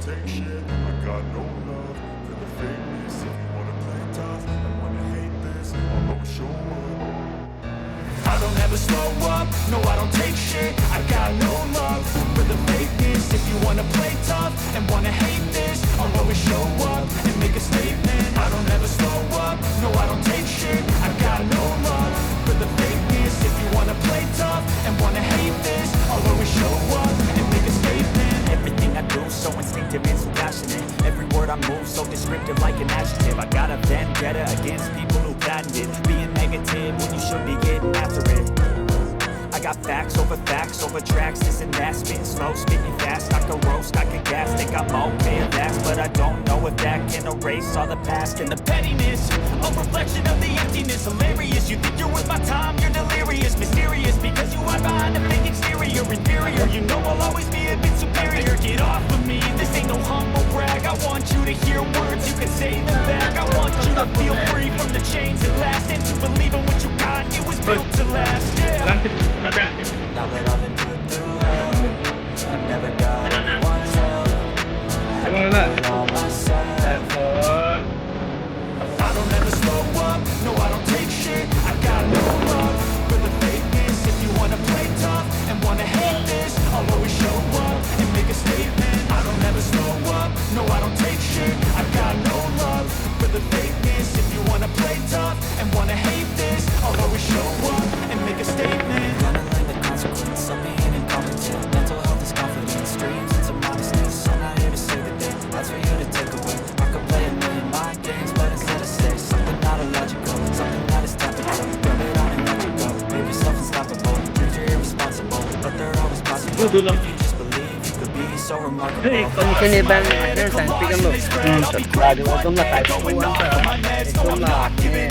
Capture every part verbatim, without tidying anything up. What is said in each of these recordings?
Take shit, I got no love for the fakeness. If you wanna play tough and wanna hate this, I'll always show up. I don't ever slow up, no, I don't take shit. I got no love for the fakeness. If you wanna play tough and wanna hate this, I'll always show up and make a statement. I don't ever slow up, no, I don't take shit. I got no love for the fakeness. If you wanna play tough and wanna hate this, I'll always show up and make a statement. Everything I do so instinctive and so passionate. Every word I move so descriptive like an adjective. I got a vendetta against people who patented being negative when you should be getting after it. I got facts over facts over tracks, this and that. Spitting slow, spitting fast. I could roast, I could gas. Think I'm okay at last, but I don't know if that can erase all the past. And the pettiness, a reflection of the emptiness. Hilarious, you think you're worth my time, you're delirious. Mysterious, because you hide behind a fake exterior. Inferior, you know I'll always be a bit superior. Get off of me, this ain't no humble brag. I want you to hear words, you can say them back. I want you to feel free from the chains that last, and to believe in what you got, it was built to last. Yeah. Now that I've been put through hell, I've never got anyone's help. I do it all myself. I don't ever slow up, no, I don't take shit. I got no love for the fakeness. If you wanna play tough and wanna hate this, I'll always show up and make a statement. I don't ever slow up, no, I don't take shit. I got no love for the fakeness. If you wanna play tough and wanna hate this, I'll always show up and make a statement. Gonna learn the consequence of being incompetent. Mental health is confidence, dreams and some modesty. So I'm not here to save the day, that's for you to take away. I could play a million mind games, but instead I say something not illogical, something that is topical. Rub it on and let you go. Prove yourself unstoppable. Dreams are irresponsible, but they're always possible. If you just believe, you could be so remarkable. Kene bang, ada yang tangpi kan lo. Hmm. Lagi ekdom la kai. Ekdom la, eh,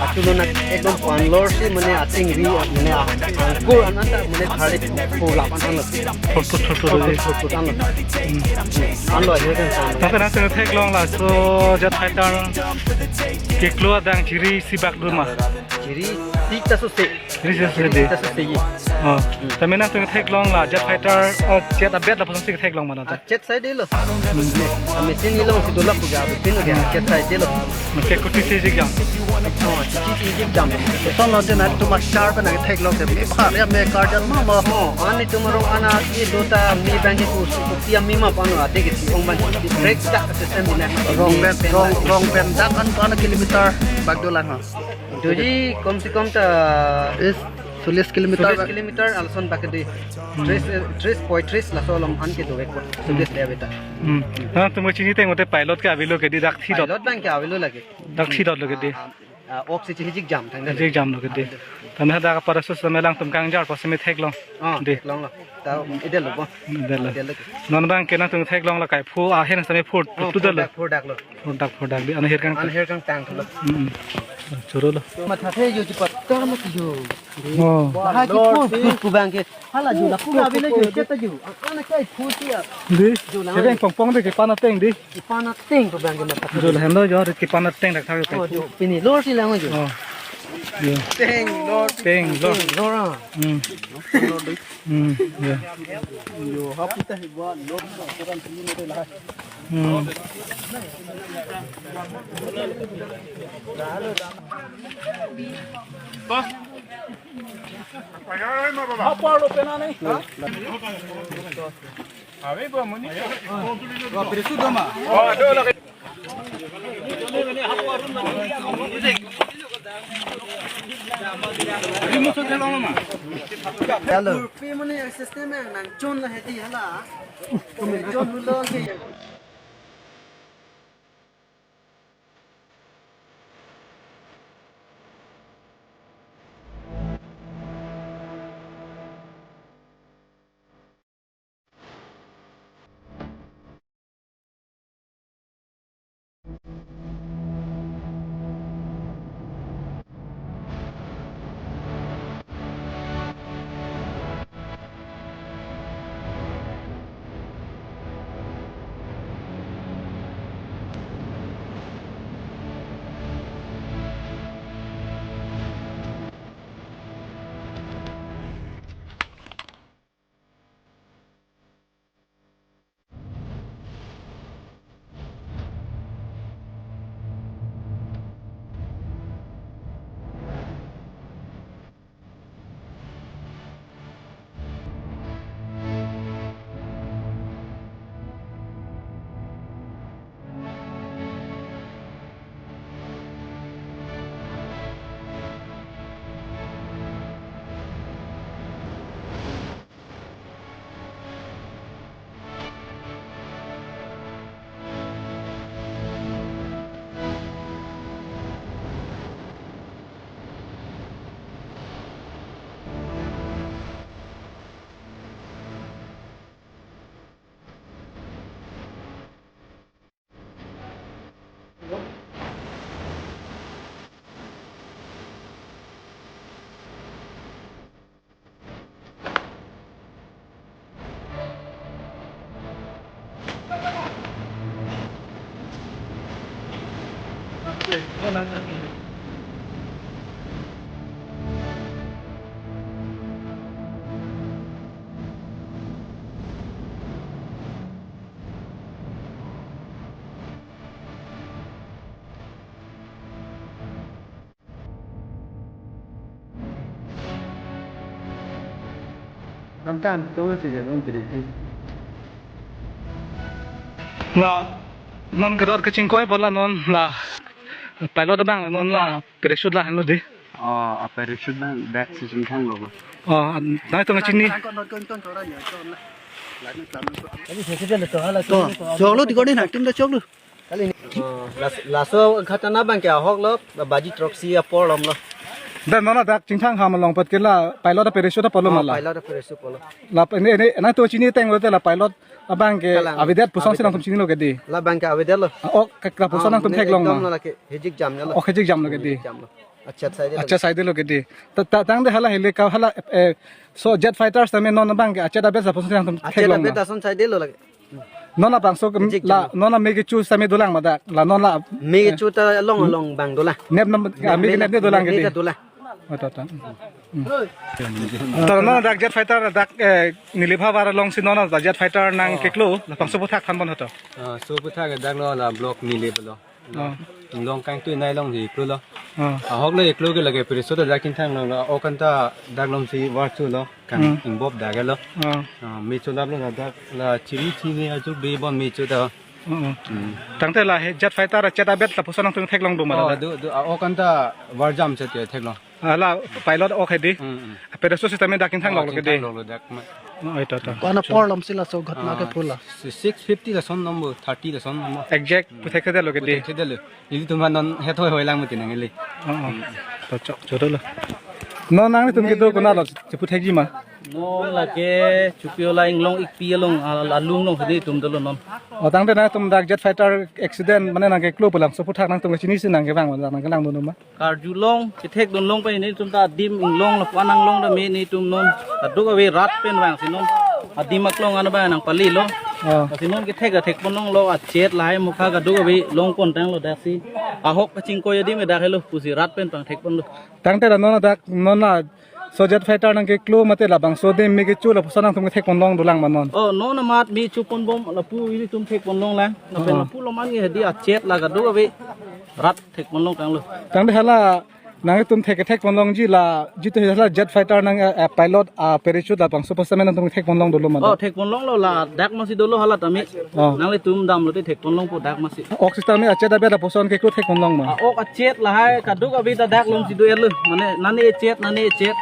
atu lo na, ekdom pan lor si mane ating ri, mane angkur an anta, mane thari ko lapan an lo. Thot thot thot thot. Thot thot an lo. Hmm. An lo aja kan. Tapi nangtum theklong laso jet fighter keklo adang jiri isi bak dun ma? Jiri isi ta sose. Jiri isi ta sose. Jiri isi ta sose. Oh. Hmm. Tapi nangtum theklong la jet fighter, oh, jet abet lapuson si theklong ma nangtum? Jet side lo. Hmm. A machine ilong si dola puga, a machine lo ke, jet side lo. Ke kuti si jik jam? Oh, kuti si jik jam. Son lo de na tu ma sharp na theklong ke, me phar ya me kar jat ma ma. Oh, ani tum rong ana ki do ta mi bang ki ku, ku tia mi ma pano ate ke si ong bang ki break ta system ina. Rong pen, rong, rong pen dak an pano kilometer bak dolang ha. Doji kom se kom ta is চল্লিশ কিলোমিটাৰ। চল্লিশ kilometre alson bak de. Hmm. Tris, eh, tris, poitris laso along an ke do ko. Cholish de abeta. Hmm. Nangtum chini teng mate pilot ke avelo ke di, dak thi dot. Pilot bang ke avelo lake. Dak thi dot lo ke di. Ah, ah, ah, ok si chini jik jam thang de. Jik jam lo ke di. Tame dak para sus tame alangtum kangjar pusi me theklong. Ah, di. Theklong lo. Ta ide lo bo. Ide lo. Ide lo. Non bang ke nangtum theklong la kai phu ahen tame phu. Oh, tu de lo. Phu dak, phu dak lo. Phu dak, phu dak di. An her kang. An her kang tang lo. Hmm. Choro lo. Matha the yo ji pat ta ma yo. Oh. Lahai ke phu, phu, phu bang ke. Hala ju la phu la bile ju, jet ta ju. Ana kai phu ti ya. Di. Ju la. Ke pong pong de ke pana teng di. Ke pana teng phu bang ke mata. Ju la hendo jo ke pana teng rak thak. Oh, ju. Pini lor si lang ju. Oh. Ju. Teng lor. Teng lor. Teng lor, ah. Hmm. Hmm. Ya. Yo, hapu ta hi ba lor. Hmm. Hello. Pe mane system nang chon la hedi hala. Chon hulo ke. Ramtan, to si je, um, pidi. La, non kadar kachingkoi bola non la pilot abang non la parachute la henlo dei. Oh, a parachute abang dak si chingthang lo. Oh, nangtum chini. To, choklo, di ko din acting da choklo. Kali ni. Oh, las-, laso ghotona abang ke ahok lo, baji throksi apor lom lo. Dan non dak chingthang ham along pat ke la pilot a parachute apor lo. Oh, ma la. Pilot a parachute apor lo. La ini, ini nangtum chini teng lo te la pilot abang ke. Kalang. Avedet puson si avedet. Nangtum chinilo ke dei. La abang ke avedet lo. Ah, oh, ke, ke puson. Ah, nangtum ne theklong ekdom ma. No lake hejik jam lo. Oh, hejik jam lo ke dei. Hejik jam lo. Achet saide lo. Achet saide lo ke dei. Ta, ta, tangte hala helicopter hala, eh, so jet fighter tame non abang ke achet abet lapuson si nangtum theklong ma. Achet abet lason saide lo lake. Non labangso ke hejik la, jam. Non la me kecho tame dolang ma dak. La non la, me, eh, kecho ta along, hmm, along abang dolang. Nep nam, nep, ah, me ke nep ne dolang ke dei. Nep ne dolang. Oh, to, to. Hmm. To non dak jet fighter dak, eh, Nilip havar along si non la jet fighter nang, oh, keklo, labangso aphuthak thanbom ho to. Ah, so aphuthak dak lo la block Nilip lo. Oh. Inglong kangtui nai along si eklo lo. Oh. Ahok lo eklo ke lake parachute dak chingthang lo, la ok anta dak along si var chu lo. Kang, hmm, ingbop dak lo. Oh. Ah, me cholap lo dak la chiri chini ajo be bon me cho ta. Oh, oh. Hmm. Tangte la he jet fighter achet abet lapuson nangtum theklong do ma la? Oh, do, do, ah, ok anta var jam chet ke theklong. Ah, la pilot ok he dei. Hmm, hmm. Parachute sitame dak chingthang lo ke dei. Oh, chingthang lo dak ma. Oh, oi to, to. Ko-an apor lom si laso ghotona ke, ah, pula? Si six fifty lason number, thirty lason number. Exact, hmm, puthekthedet lo ke dei. Puthekthedet lo. Ilitum non hethoi hoi lang mati nang ili. Oh, oh. To chok, chodolo. Non nangtum kedo konat lo, cheputhekji ma? Non lake Chupiola Inglong Ikpi along, al-, alung along hedi tum dolo non. Oh, tangte nangtum dak jet fighter accident mane nangkeklo pu labangso aphuthak nangtum kachini si nangkevang, nangkelang dun ma? Karjulong, kethekdun long pen nelitum ta adim inglong lapu-an nanglong tame nelitum non kadokave rat pen vangsi non adim aklong an abang nangpalilo. Oh. Lasi non kethek ta thekpon longlo, achet lahai mukha kadokave longpon tanglo dak si. Ahok kachingkoi adim dak helo pusi rat pen pangthekponlo. Tangte la non dak non la so jet fighter nangkeklo mate labangso adim me kecho lapuson nangtum kethekpon long dolang ma non? Oh, non amat me choponbom lapu ilitum thekpon longlang. Lapen, oh, lapu lom an ke hedi achet la kadokave rat thekpon long tanglo. Tangte hala nangtum thek, thekpon longji la, jitu hala jet fighter nang, eh, eh, pilot, ah, parachute labangso aphuthak tame nangtum thekpon long dolo ma? Oh, thekpon longlo, ladak masi dolo hala tame. Oh. Nanglitum damlote thekpon longpo dak masi. Ok sitame achet abet lapuson keklo thekpon long ma? Ah, ok achet lahai kadokave ta dak along si do-etlo. Mane nane achet, nane achet.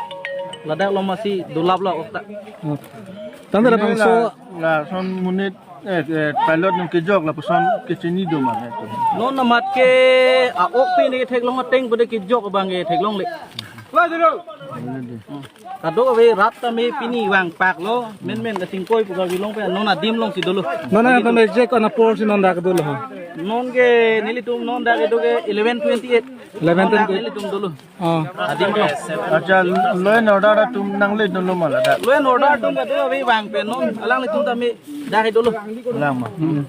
Ladak along masi dolaplo ok ta. Oh. Tangte labangso la, lason monit eh, eh, pilot nangkejok lapuson kachini do ma, eh, to. Non amat ke a-ok pen ketheklong ateng pu de kejok abang ketheklongle. Hmm. Kadokave rat tame pini vangpaklo, menmen kachingkoi pu kave long pen non adim along si dolo. Non nangtum exact ko-an apor si non dak dolo ha? Non ke nelitum non dak kedo ke eleven twenty-eight. Eleven twenty-eight. Non dak nelitum dolo. Oh. Adim along. Accha, law and order atum nangle dolo ma ladak? Law and order atum kadokave vang pen non, alanglitum tame dak dolo. Lang ma. Hmm.